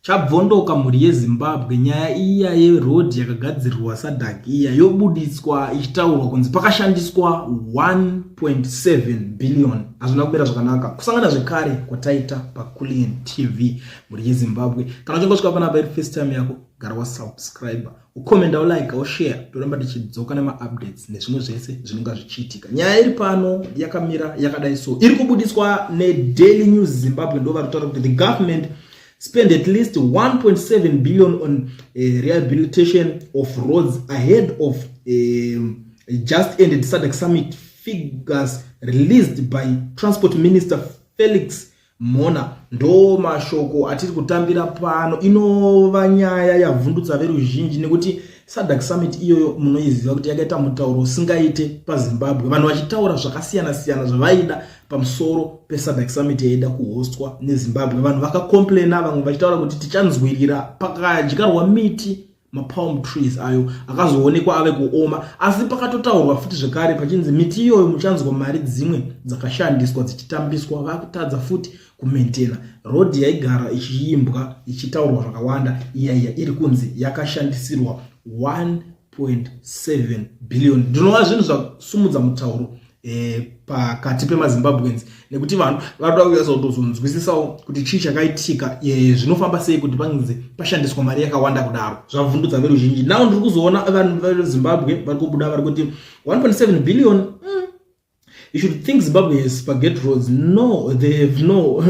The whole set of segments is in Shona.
Chabvondoka mhuri yeZimbabwe nyaya iya yeroad yakagadzirirwa SADC iya yobuditswa ichitaurwa kunzi pakashandiswa 1.7 billion. Hazvina kumira zvakanaka. Kusangana zvekare kwataita paCulian TV mhuri yeZimbabwe. Kana uchinge wasvika panapa iri first time yako, gara wasubscribe, ukomenda, ulike, ushare, toramba tichidzoka nemaupdates nezvimwe zvese zvinonga zvichiitika. Nyaya iri pano yakamira yakadai so, iri kubudiswa neDaily News Zimbabwe, ndo vari kutaura kuti the government spend at least 1.7 billion on rehabilitation of roads ahead of just ended SADC summit, figures released by Transport Minister Felix Mhona. Ndo mashoko atiri kutambira pano. Inova nyaya yavhundutsa veruzhinji nekuti SADC summit iyoyo munoiziva kuti yakaita mutauro usingaite paZimbabwe, vanhu vachitaura zvakasiyana-siyana zvavaida pamusoro peSADC summit yaida kuhostwa neZimbabwe. Vanhu vakacomplaina, vamwe vachitaura kuti tichanzwirira pakadyarwa miti, mapalm trees ayo akazoonekwa ave kuoma, asi pakatotaurwa futi zvekare pachinzi miti iyoyo muchanzwa mari dzimwe dzakashandiswa dzichitambiswa, vakutadza futi kumaintaina road yaigara ichiimbwa, ichitaurwa zvakawanda iyaiya iri kunzi yakashandisirwa 1.7 billion. Ndinova zvinhu zvasumudza mutauro pakati pemaZimbabweans nekuti vanhu varikuda kunyatsa kutozonzwisisawo kuti chii chakaitika, zvinofamba sei kuti panzi pashandiswa mari yakawanda kudaro. Zvavhundutsa veruzhinji. Now ndiri kuzoona vanhu veZimbabwe vari kubuda vari kuti 1.7 billion. You should think Zimbabwe has spaghetti roads. No, they have no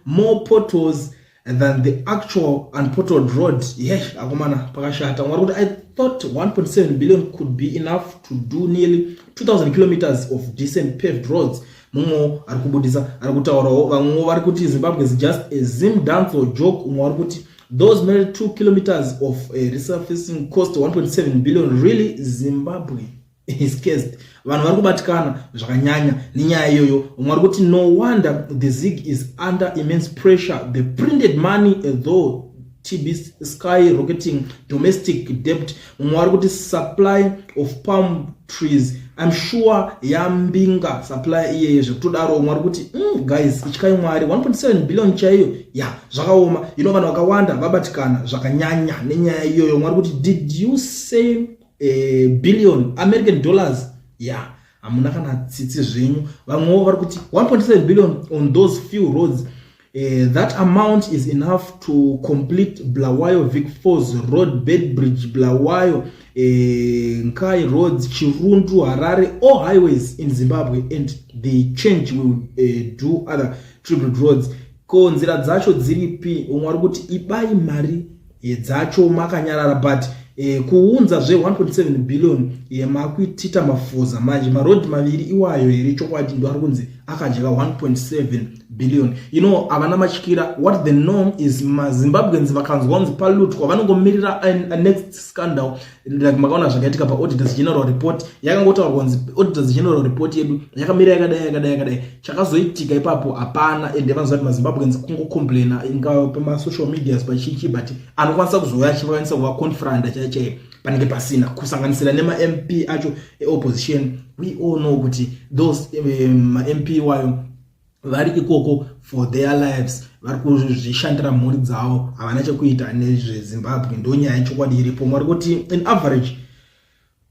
more potholes than the actual unpotholed road. Yes, akomana, pakashata. Mwari kuti I thought 1.7 billion could be enough to do nearly 2000 kilometers of decent paved roads. Mumwe ari kubudisa ari kutaurawo, vamwewo vari kuti Zimbabwe is just a Zim dancehall joke. Umwe ari kuti those mere 2 kilometers of resurfacing cost 1.7 billion. Really, Zimbabwe is cursed. Vanhu vari kubatikana zvakanyanya nenyaya iyoyo. Umwe ari kuti no wonder the ZiG is under immense pressure. The printed money though TB sky rocketing domestic debt. Mumwe ari kuti supply of palm trees, I'm sure yambinga supply iyeye zvekutodaro. Umwe ari kuti guys, ityai Mwari, 1.7 billion chaiyo ya, zvakaoma. Ino vanhu vakawanda vabatikana zvakanyanya nenyaya iyoyo. Umwe ari kuti did you say a billion American dollars? Ya, hamuna kana tsitsi zvenyu. Vamwewo vari kuti 1.7 billion on those few roads. That amount is enough to complete Bulawayo Vic Falls Road, Beitbridge Bulawayo, Nkai roads, Chirundu Harare, all highways in Zimbabwe, and the change will do other tribute roads. Ko nzira dzacho dziripi? Umwe ari kuti ibai mari dzacho makanyarara, but kuunza zve 1.7 billion yemakuitita mafuza manje marodhi maviri iwayo here? Chokwadi ndo ari kunzi akadya 1.7 billion. Havana matyira. What the norm is, maZimbabweans vakanzwa kunzi palutwa, vanongomirira a next scandal, like makaona zvakaitika paauditors general report. Yakangotaurwa kunzi auditors general report yedu yakamira yakadai, yakadai, yakadai. Chakazoitika ipapo hapana. Ende vanoziva kuti maZimbabweans kungocomplaina ingava pamasocial medias, pachichi, but anokwanisa kuzouya achikwanisa kuvaconfronta chai chai panenge pasina, kusanganisira nemaMP acho eopposition. We all know kuti those maMP wayo vari ikoko for their lives, vari kuzvishandira mhuri dzavo, havana chekuita nezveZimbabwe. Ndo nyaya yechokwadi iripo. Mwari kuti in average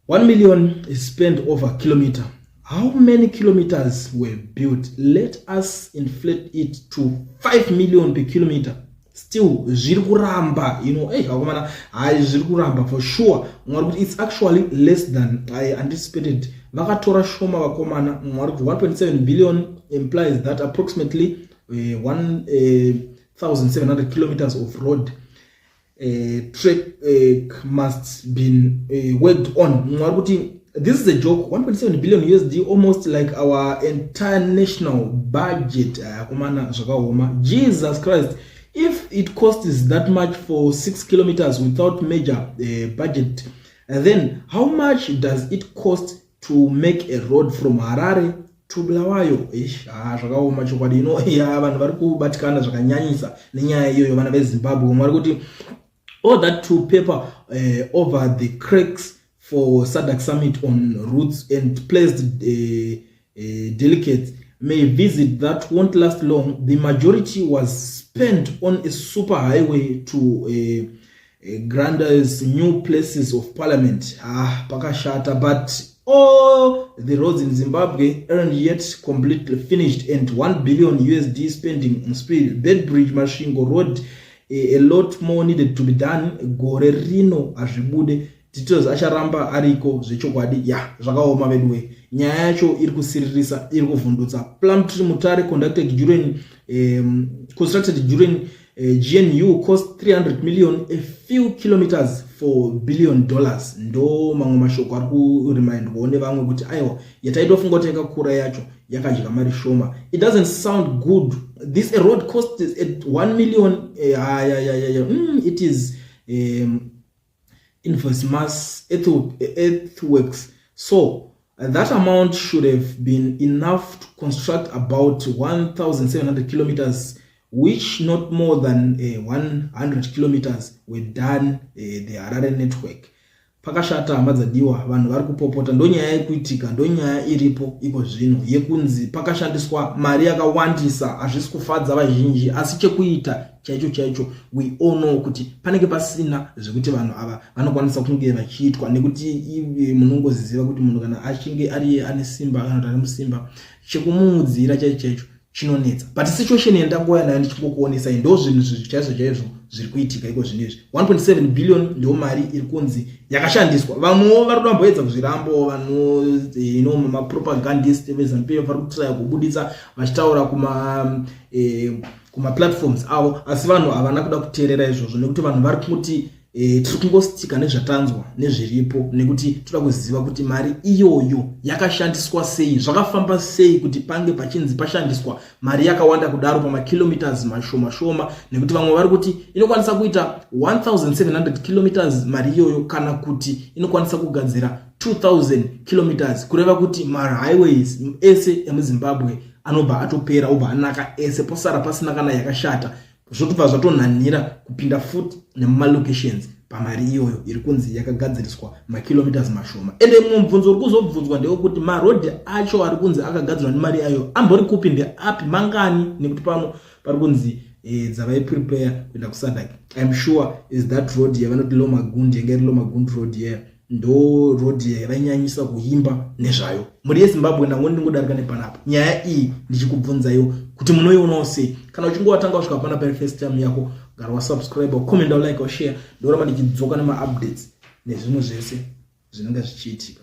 1 million is spent over kilometer. How many kilometers were built? Let us inflate it to 5 million per kilometer. Still zviri kuramba. Hey, vakomana, hai, zviri kuramba for sure. Mwari kuti it's actually less than I anticipated. Vakatora shoma vakomana. Mwari kuti 1.7 billion implies that approximately 1700 kilometers of road track must be worked on. Mwari kuti this is a joke. 1.7 billion USD, almost like our entire national budget. Akomana, zvakaoma. Jesus Christ, if it costs that much for 6 kilometers without major budget, then how much does it cost to make a road from Harare to Bulawayo? Ish, ah, zvakaoma chokwadi. Ino ya vanhu vari kubatikana zvakanyanyisa nenyaya iyoyo, vana veZimbabwe. Mwari kuti all that to paper over the cracks for SADC summit on routes and placed delegates. May visit that won't last long. The majority was spent on a super highway to a grandiose new places of parliament. Ah, pakashata, but all the roads in Zimbabwe aren't yet completely finished and 1 billion USD spending on speed. Beitbridge Masvingo Road, a lot more needed to be done. Gore rino hazvibude. Details acharamba ariko zvechokwadi. Ya, zvakaoma veduwe. Nyaya yacho iri kusiririsa, iri kuvhundutsa. Plumtree Mutare conducted during constructed during GNU cost 300 million, a few kilometers for billion dollars. Ndo mamwe mashoko ari kurimindwawo nevamwe kuti aiwa, yataitofunga kuti yakakura yacho yakadya mari shoma. It doesn't sound good. This a road cost at 1 million. It is invoice mass earthworks, so that amount should have been enough to construct about 1700 kilometers, which not more than 100 kilometers were done, the Harare network. Pakashata, hama dzadiwa. Vanhu vari kupopota. Ndonyaya yekuitika, ndonyaya iripo iko zvino yekunzi pakashandiswa mari yakawandisa. Hazvisi kufadza vazhinji, asi chekuita chaicho chaicho, we all know kuti panenge pasina zvekuti vanhu ava vanokwanisa kunge vachiitwa, nekuti munongoziva kuti munhu kana achinge ari ane simba kana kuti ari musimba, chekumuudzira chaicho chaicho chinonetsa. But situation yandangouya nayo ndichingokuonesai, ndo zvinhu chaizvo chaizvo zviri kuitika iko zvino izvi. 1.7 billion ndo mari iri kunzi yakashandiswa. Vamwewo vari kudamboedza kuzvirambawo, vano mapropagandist veZANU PF vari kutraya kubuditsa vachitaura kumaplatforms avo, asi vanhu havana kuda kuteerera izvozvo, nekuti vanhu vari kuti tiri kungostika nezvatanzwa nezviripo, nekuti toda kuziva kuti mari iyoyo yakashandiswa sei, zvakafamba sei kuti pange pachinzi pashandiswa mari yakawanda kudaro pamakilometers mashoma shoma, nekuti vamwe vari kuti inokwanisa kuita 1700 kilometers mari iyoyo, kana kuti inokwanisa kugadzira 2000 kilometers, kureva kuti mahighways ese emuZimbabwe anobva atopera, obva anaka ese, posara pasina kana yakashata, zvotobva zvatonhanhira kupinda futi nemumalocations pamari iyoyo iri kunzi yakagadziriswa makilometers mashoma. Ende mumwe mubvunzo uri kuzobvunzwa ndewekuti marodhi acho ari kunzi akagadzirwa nemari ayo ambori kupi, ndeapi, mangani? Nekuti pano pari kunzi dzavaiprepare kuenda kuSADC, I'm sure is that road yavanoti Lomagundi, yanga iri Lomagundi Road yeah, ndo road yavainyanyisa kuimba nezvayo. Mhuri yeZimbabwe, ndango ndingodarika nepanapa nyaya iyi ndichikubvunzaiwo kuti munoionawo sei. Kana uchinge watanga kusvika panapa iri first time yako, gara wasubscribe, comment, like, washare. Ndoramba ndichidzoka nemaupdates nezvimwe zvese zvinenge zvichiitika.